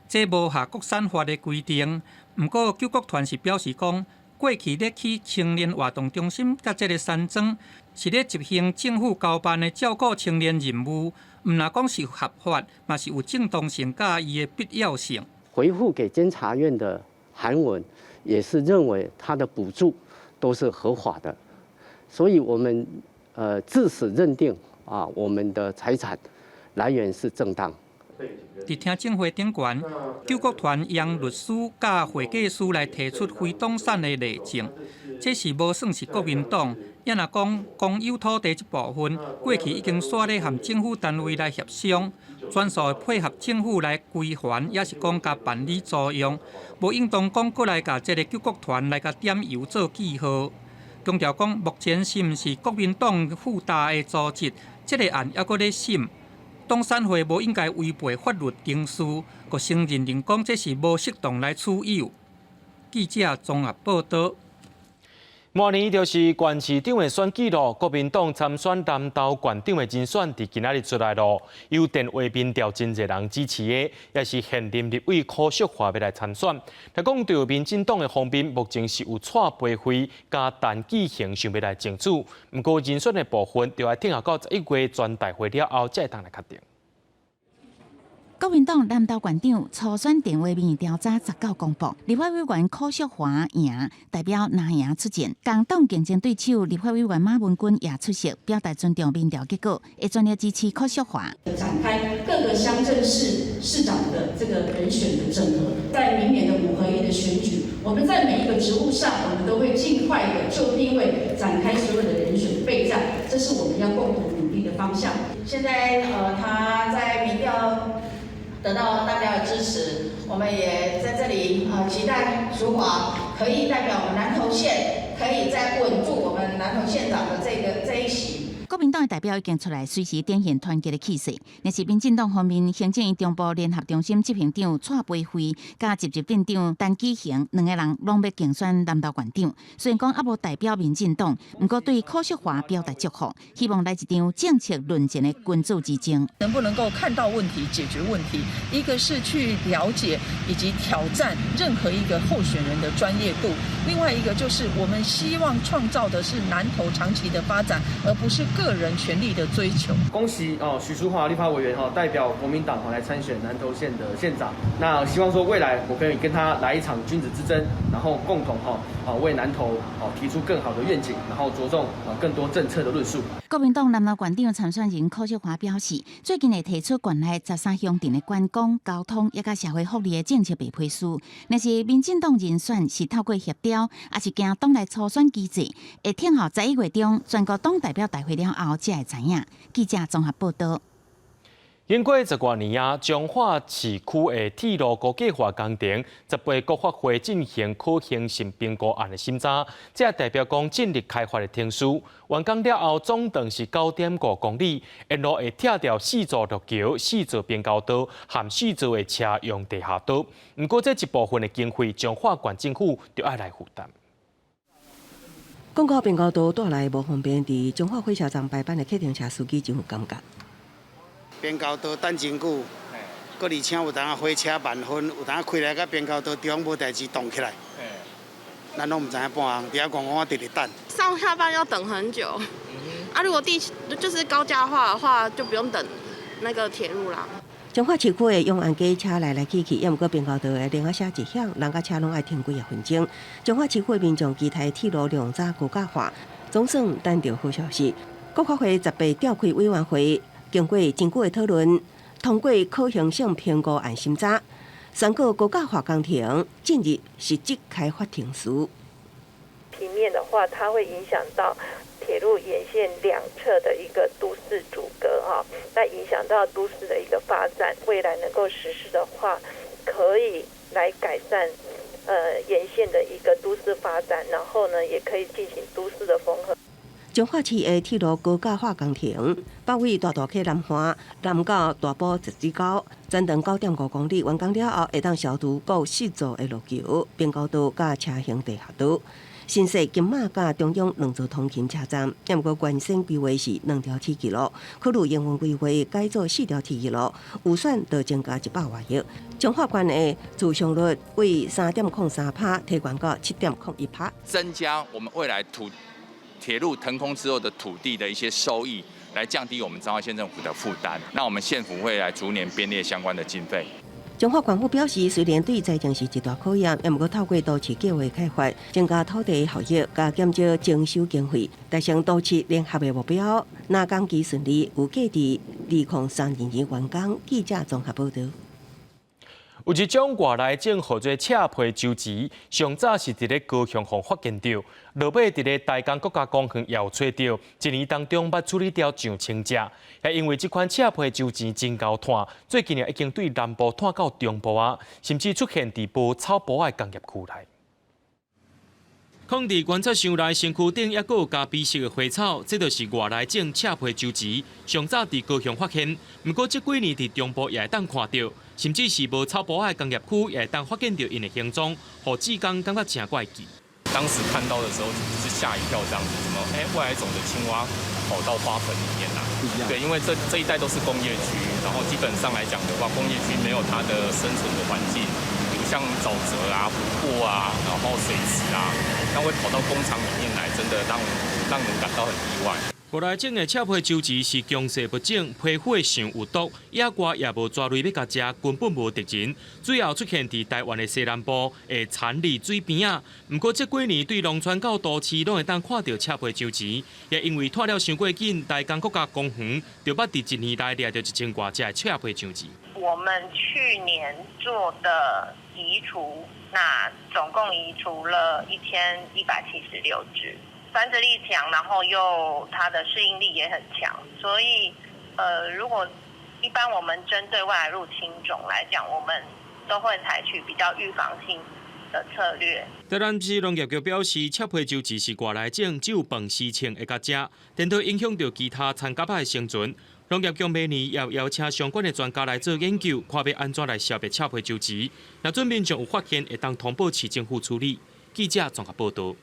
這無合國產法的規定。毋過救國團是表示講，過去咧起青年活動中心佮這个山莊，是咧執行政府交辦的照顧青年任務，毋但講是合法，嘛是有正當性佮伊的必要性。回覆給監察院的函文，也是認為他的補助都是合法的，所以我們自始認定啊，我們的財產來源是正當。佇聽證會頂懸，救國團用律師佮會計師來提出非黨產的例證，這是無算是國民黨。抑若講公有土地這部分，過去已經煞咧和政府單位來協商，全數會配合政府來歸還，抑是講共辦理租用，無應當講閣來共這个救國團來共點油做記號。強調講，目前是毋是國民黨附帶的組織，這个案猶閣咧審。董產會無應該違背法律程序，閣先認定講這是無適當來取有。記者綜合報導。明年就是縣市長的選舉咯，國民黨參選南投縣長的人選佇今仔日出來咯，有電話民調真濟人支持的，也是現任立委柯淑華欲來參選。聽講對民進黨的方面，目前是有蔡培慧佮陳紀衡想欲來爭取，毋過人選的部分，就愛等候到11月全代會了後，才會當來確定。國民黨南投縣長初選電話民意調查19公布，立法委員柯淑華贏，代表藍營出戰。共黨競爭對手立法委員馬文君也出席，表達尊重民調結果，會全力支持柯淑華。展開各個鄉鎮市市長的這個人選的整合，在明年的五合一的選舉，我們在每一個職務上，我們都會盡快的就定位展開所有的人選備戰，這是我們要共同努力的方向。現在他在民調得到大家的支持，我們也在這裡期待淑華可以代表我們南投縣，可以再穩住我們南投縣長的這一席。國民黨的代表已經出來，隨時展現團結的氣勢。若是民進黨方面，行政院中部聯合中心執行長蔡培慧佮集集鎮長陳紀衡兩个人攏欲競選南投縣長。雖然講猶無代表民進黨，毋過對柯淑華表達祝福，希望來一場政策論戰的君子之爭。能不能夠看到問題、解決問題？一個是去了解以及挑戰任何一個候選人的專業度，另外一個就是我們希望創造的是南投長期的發展，而不是個人權力的追求。恭喜哦，許淑華立法委員哈代表國民黨來參選南投縣的縣長。那希望說未來我可以跟他來一場君子之爭，然後共同哈啊為南投哦提出更好的願景，然後着重啊更多政策的論述。國民黨南投縣長參選人柯淑華表示，最近會提出縣內13鄉鎮的觀光、交通，以及社會福利的政策白皮書。若是民進黨人選是透過協調，抑是行黨內初選機制，會等候11月中全國黨代表大會了後才會知影。記者綜合報道。經過十外年啊，彰化市區的鐵路高架化工程，18國發會進行可行性評估案的審查，這代表講進入開發的程序。完工了後，總長是9.5公里，沿路會拆掉四座陸橋、四座平交道和四座的車用地下道。毋過這一部分的經費，彰化縣政府就愛來負擔。講到平交道帶來無方便，佇彰化火車站排班的客運車司機就有感覺。平交道等真久，閣而且有當火車慢分，有當開來到平交道中無代誌擋起來，咱攏毋知影半項，佇遐戇戇佇咧等。上下班要等很久，啊，如果地就是高架化的話，就不用等那個鐵路啦。彰化市區的永安街車來來去去，抑毋過平交道的鈴仔聲一響，人佮車攏愛停幾仔分鐘。彰化市區民眾期待鐵路量早高架化，總算等著好消息。國發會18召開委員會。經過真久的討論，通過可行性評估案審查，宣告高架化工程進入實質開發程序。平面的話，它會影響到鐵路沿線兩側的一個都市阻隔哈，那影響到都市的一個發展。未來能夠實施的話，可以來改善沿線的一個都市發展，然後呢，也可以進行都市的縫合。彰化市的鐵路高架化工程，北緯大大溪南岸，南到大埔集水溝，全長9.5公里，完工了後，會當消除閣四座的陸橋、平交道佮車行地下道。新設金馬佮中央兩座通勤車站，毋過原先規劃是兩條鐵軌路，考慮營運規劃改做四條鐵軌路，預算就增加100外億。彰化縣的自償率為3.03趴，提懸到7.01趴。增加我們未來土鐵路騰空之後的土地的一些收益，來降低我們彰化縣政府的負擔。那我們縣府會來逐年編列相關的經費。彰化縣府表示，雖然對財政是一大考驗，毋過透過都市計畫開發，增加土地效益，佮減少徵收經費，達成都市聯合的目標。若工期順利，預計佇2032年完工。記者綜合報道。有一種外來種號做赤皮秋雉，上早是佇咧高雄予發現著，落尾佇咧台江國家公園也有揣著，一年當中捌處理掉上千隻。也因為這款赤皮秋雉真𠢕湠，最近已經對南部湠到中部啊，甚至出現佇無草埔仔的工業區內。囥佇觀察箱內身軀頂，猶閣有咖啡色的花草，這就是外來種赤皮秋雉。上早佇高雄發現，毋過這幾年佇中部也會當看著，甚至是無草埔仔的工業區也會當發現著𪜶的行蹤，予志工感覺誠怪奇。當時看到的時候是嚇一跳，這樣子，怎麼外來種的青蛙跑到花盆裡面來？對，因為這一帶都是工業區，然後基本上來講的話，工業區沒有它的生存的環境，比如像沼澤啊、湖泊啊，然後水池啊，那會跑到工廠裡面來，真的讓人感到很意外。外來種的赤皮秋雉是強勢物種，皮膚上有毒，野外也無蛇類欲共食，根本無敵人。主要出現佇臺灣的西南部，會產佇水邊仔。毋過這幾年對農村到都市攏會當看著赤皮秋雉，也因為湠了傷過緊，大江國家公園就捌佇一年內掠著1000外隻的赤皮秋雉。我們去年做的移除，那總共移除了1176隻。繁殖力強，然後又它的適應力也很強，所以，如果一般我們針對外來入侵種來講，我們都會採取比較預防性的策略。台南市農業局表示，赤皮秋雉是外來種，只有飯時銃會共食，顛倒影響著其他田蛤仔的生存。農業局明年也邀請相關的專家來做研究，看欲按怎來消滅赤皮秋雉。若準民眾有發現，會當通報市政府處理。記者綜合報導。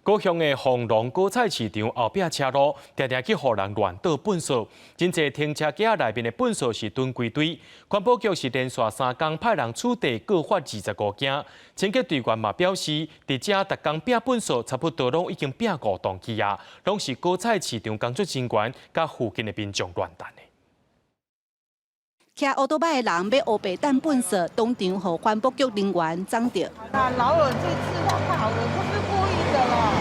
高雄的豐隆果菜市場後壁車路，定定去予人亂倒糞埽，真濟停車格內面的糞埽是囤規堆。環保局是連續3工派人取締，告罰25件。清潔隊員嘛表示，佇遮逐工拚糞埽，差不多攏已經拚5噸去啊，攏是果菜市場工作人員佮附近的民眾亂擲的。騎歐多擺的人欲烏白擲糞埽，當場予環保局人員擋著。啊，老了這次他跑的不是故意的啦。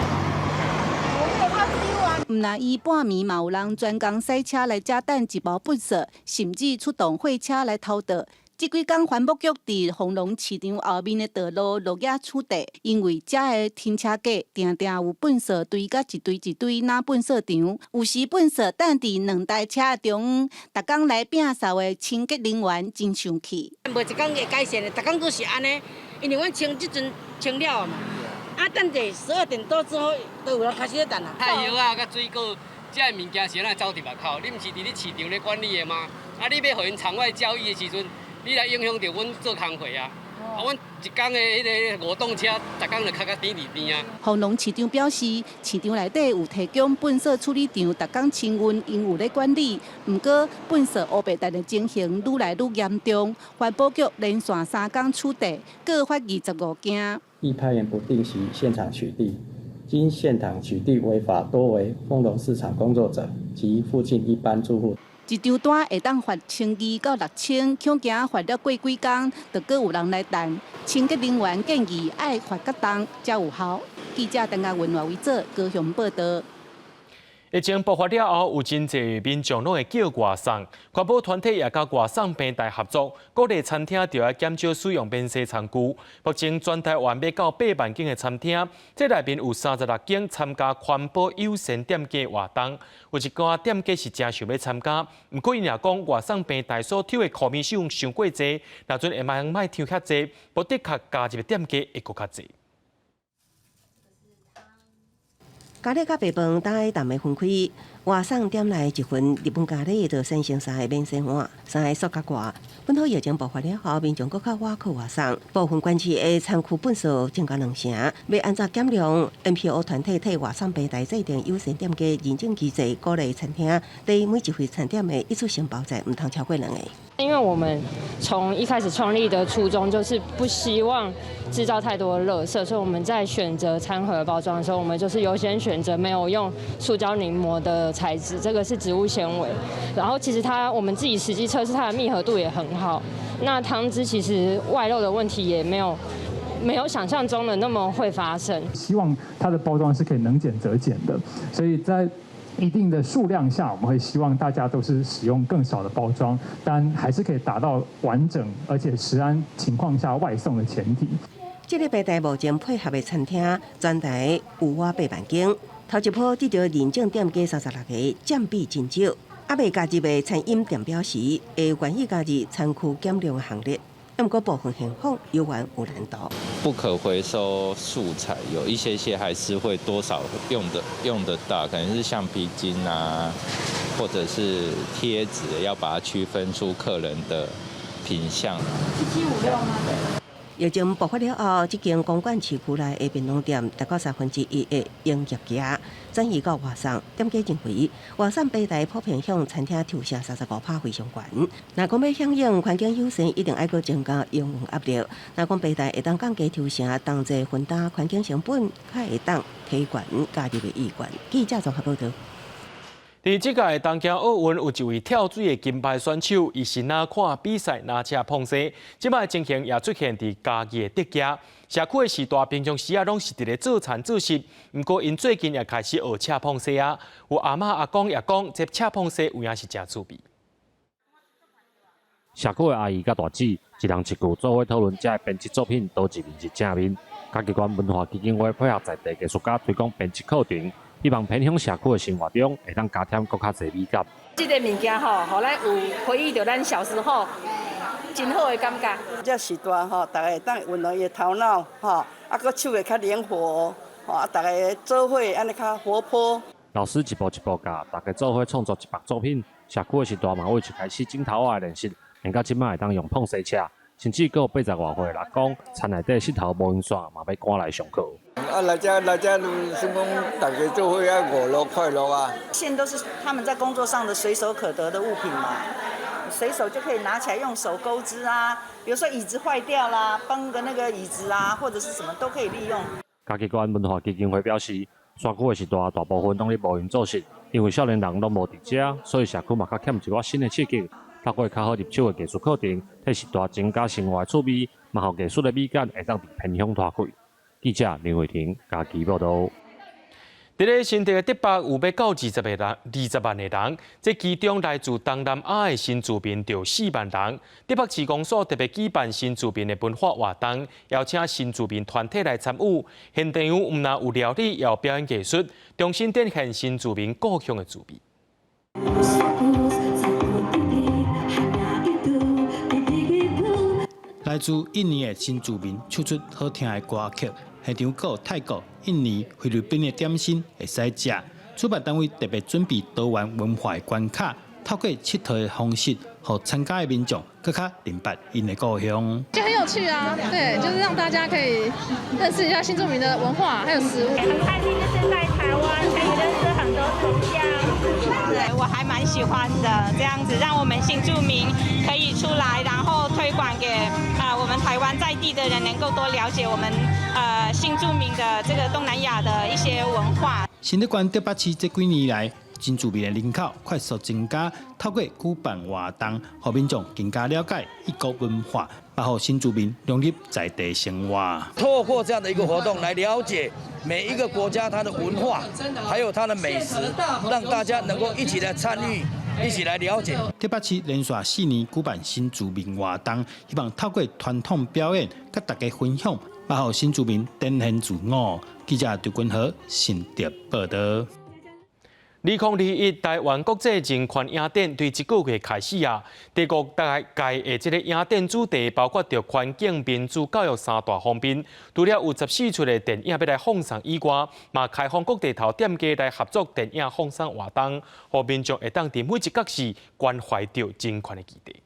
毋但伊半暝嘛有人專工駛車來遮擲一包糞埽，甚至出動貨車來偷倒。這幾工環保局佇豐隆市場後面的道路落額取締，因為遮的停車格定定有糞埽堆甲一堆一堆，若糞埽場。有時糞埽擲佇兩台車中央，逐工來摒掃的清潔人員真生氣。無一工會改善的，逐工都是按呢，因為阮清這陣清了嘛。啊，等者12點多之後，就有人開始咧擲啦。菜葉仔佮水果，這个物件是按怎走佇外口？你毋是佇咧市場咧管理的嗎？啊，你欲予𪜶場外交易的時陣，你來影響著阮做工課啊！啊，阮一工的彼個五棟車，逐工就卡甲甜佇邊啊。豐隆市長表示，市場內底有提供糞埽處理場，逐工清運，𪜶有咧管理。毋過，糞埽烏白擲的情形愈來愈嚴重，環保局連續3工取締，告罰25件。亦派員不定期現場取締，經現場取締違法多為豐隆市場工作者及附近一般住戶。一張單會當罰1200到6000，恐驚罰了過幾工，就閣有人來擲。清潔人員建議愛罰較重才有效。記者陳嘉文、賴維哲高雄報導。疫情爆發了後，有真濟民眾攏會叫外送，環保團體也佮外送平台合作，鼓勵餐廳著愛減少使用免洗餐具。目前全台灣欲到8萬間的餐廳，這內面有36間參加環保友善店家活動，有一寡店家是誠想欲參加，毋過𪜶也講外送平台所抽的 commission 傷過濟，若準會莫抽遐濟，無的確加入的店家會閣較濟。咖喱佮白飯搭淡的分開，外送點來一份日本咖喱，就產生三个免洗碗，三个塑膠蓋。本土疫情爆發了後，民眾閣較倚靠外送，部分縣市的餐具糞埽增加兩成。欲按怎減量？NPO 團體替外送平台制定友善店家認證機制，鼓勵餐廳對每一份餐點的一次性包材毋通超過兩個。因為我們從一開始創立的初衷就是不希望製造太多的垃圾，所以我們在選擇餐盒包裝的時候，我們就是優先選擇沒有用塑膠黏膜的材質，這個是植物纖維。然後其實它我們自己實際測試它的密合度也很好。那湯汁其實外漏的問題也沒有想象中的那麼會發生。希望它的包裝是可以能減則減的，所以在一定的數量下，我們會希望大家都是使用更少的包裝，但還是可以達到完整而且食安情況下外送的前提。這個平台目前配合的餐廳，全台有倚8萬間，頭一波得著認證店家36个，佔比真少。猶未加入的餐飲店表示，會願意加入餐具減量的行列。毋過部分現況猶原有難度。不可回收素材有一些些還是會多少用得到，可能是橡皮筋啊，或者是貼紙，要把它區分出客人的品項。7756嗎？疫情爆發了後，這間公館市區內的便當店達到1/3的營業額轉移到外送。店家認為，外送平台普遍向餐廳抽成35%非常懸。若講欲響應環境友善，一定愛閣增加營運壓力。若講平台會當降低抽成，同齊分擔環境成本，較會當提懸加入的意願。記者綜合報道。佇這屆東京奧運有一位跳水的金牌選手，伊是若看比賽若食膨西，這擺情形也出現佇嘉義的竹崎社區的序大，平常時啊攏是佇咧做田做穡，毋過𪜶最近也開始學車膨西啊。有阿嬤阿公也講，這車膨西有影是誠趣味。社區的阿姨佮大姊，一人一句做伙討論這个編織作品，佗一面是正面。嘉義縣文化基金會配合在地藝術家推廣編織課程。希望偏鄉社區的生活中，會當加添閣較濟美感。這个物件吼，予咱有回憶著咱小時候真好的感覺。這時代吼，逐家會當運用伊的頭腦吼，啊，閣手會較靈活，吼，啊，逐家做伙按呢較活潑。老師一步一步教，大家做伙創作100作品。社區的序大嘛，為一開始剪頭仔的練習，練到這擺會當用膨西車，甚至閣有80外歲的阿公，田內底膝頭無閒線，嘛欲趕來上課。啊，來這來這，是講大家做伙啊，娛樂快樂啊。線都是他們在工作上的隨手可得的物品嘛，隨手就可以拿起來用手鈎織啊。比如說椅子壞掉啦，繃個那個椅子啊，或者是什麼都可以利用。嘉義縣文化基金會表示，山區的序大大部分攏咧無閒做穡，因為少年人攏無佇遮，所以社區嘛較欠一寡新的刺激，透過較好入手的藝術課程，替序大增加生活的趣味，嘛予藝術的美感會當佇偏鄉拖開。記者林慧婷嘉義報導。佇咧新竹的竹北有欲到20個人，20萬个人，這其中來自東南亞的新住民就4萬人。竹北市公所特別舉辦新住民的文化活動，邀請新住民團體來參與。現場毋但有料理，也有表演藝術，重新展現新住民故鄉的滋味。來自印尼的新住民唱出好聽的歌曲。現場閣有泰國、印尼、菲律賓的點心會使食。主辦單位特別準備多元文化的關卡，透過𨑨迌的方式，予參加的民眾閣較明白𪜶的故鄉。就很有趣啊，對，就是讓大家可以認識一下新住民的文化，還有食物。很開心，就是在台灣可以認識很多朋友。對，我還蠻喜歡的，這樣子讓我們新住民可以出來，然後推廣給我們台灣在地的人，能夠多了解我們新住民的這個東南亞的一些文化。新竹縣竹北市這幾年來，新住民的人口快速增加，透過舉辦活動，予民眾更加了解異國文化，包括新住民融入在地生活。透過這樣的一個活動來了解每一個國家它的文化，還有它的美食，讓大家能夠一起來參與，一起來了解。竹北市連續4年舉辦新住民活動，希望透過傳統表演，佮大家分享，包括新住民展現自我。記者張君和新竹報道。2021台灣國際人權影展對這個月開始啊，第五屆的這个影展主題包括著環境、民主、教育三大方面。除了有14齣的電影欲來放送以外，嘛開放各地頭店家來合作電影放送活動，予民眾會當佇每一角時關懷著人權的議題。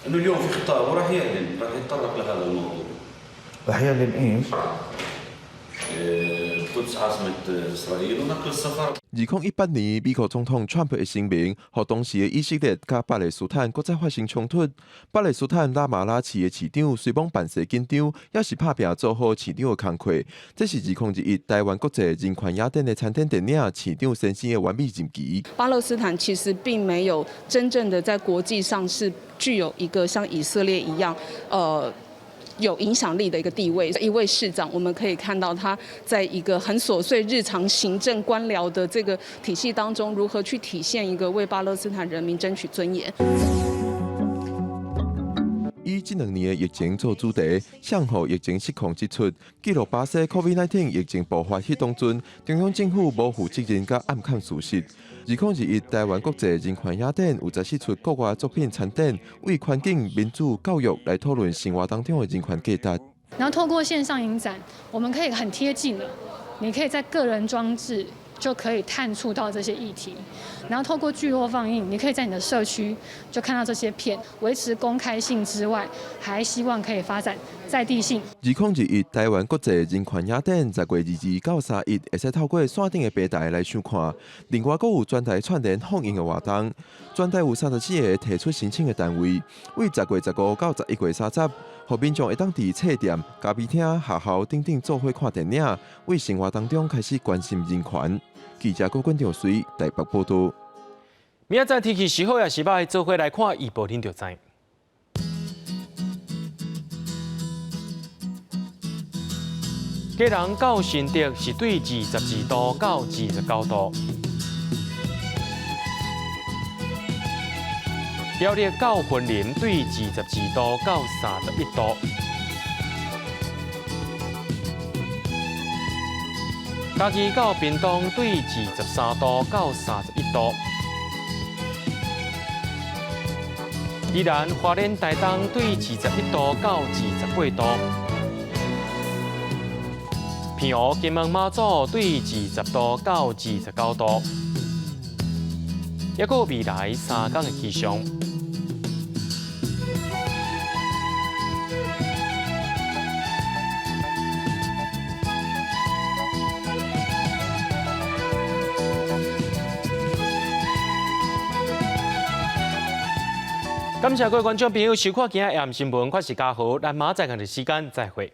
انه اليوم في خطاب وراح يعلن راح يتطرق لهذا الموضوع. راح يعلن ايش؟ القدس عاصمة إسرائيل ونقل السفارة. 2018年，美國總統川普的聲明，予當時的以色列佮巴勒斯坦閣再發生衝突。巴勒斯坦拉馬拉市的市長隨罔扮勢緊張，也是拍拚做好市長的工課。這是2021台灣國際人權影展的參展電影《市長先生》的完美任期。巴勒斯坦其實並沒有真正的在國際上是具有一個像以色列一樣，有影響力的一個地位。一位市長，我們可以看到他在一個很瑣碎日常行政官僚的這個體系當中，如何去體現一個為巴勒斯坦人民爭取尊嚴。以這兩年的疫情做主題，向予疫情失控指出，記錄巴西 COVID-19 疫情爆發彼當陣，中央政府無負責任佮掩藏事實。2021台灣國際人權影展有14齣國外作品參展，為環境、民主、教育來討論生活當中的人權價值。然後透過線上影展，我們可以很貼近的，你可以在個人裝置就可以探觸到這些議題，然後透過聚落放映，你可以在你的社區就看到這些片，維持公開性之外，還希望可以發展在地性。2021台灣國際人權影展10月22到31，會使透過線頂的平台來收看。另外，閣有全台串聯放映的活動，全台有34个提出申請的單位，為10月15到11月30，予民眾會當佇冊店、咖啡廳、學校等等做伙看電影，為生活當中開始關心人權。記者郭冠兆隨台北報道。明仔載天氣是好抑是䆀，做伙來看預報，恁就知。基隆到新竹是對22度到29度。苗栗到雲林對22度到31度。嘉義到屏東對23度到31度。宜蘭花蓮台東對21度到28度。澎湖金門馬祖對20度到29度。抑閣有未來3天的氣象。感謝各位觀眾朋友收看今仔下暗新聞，我是嘉豪，咱明仔載仝時間再會。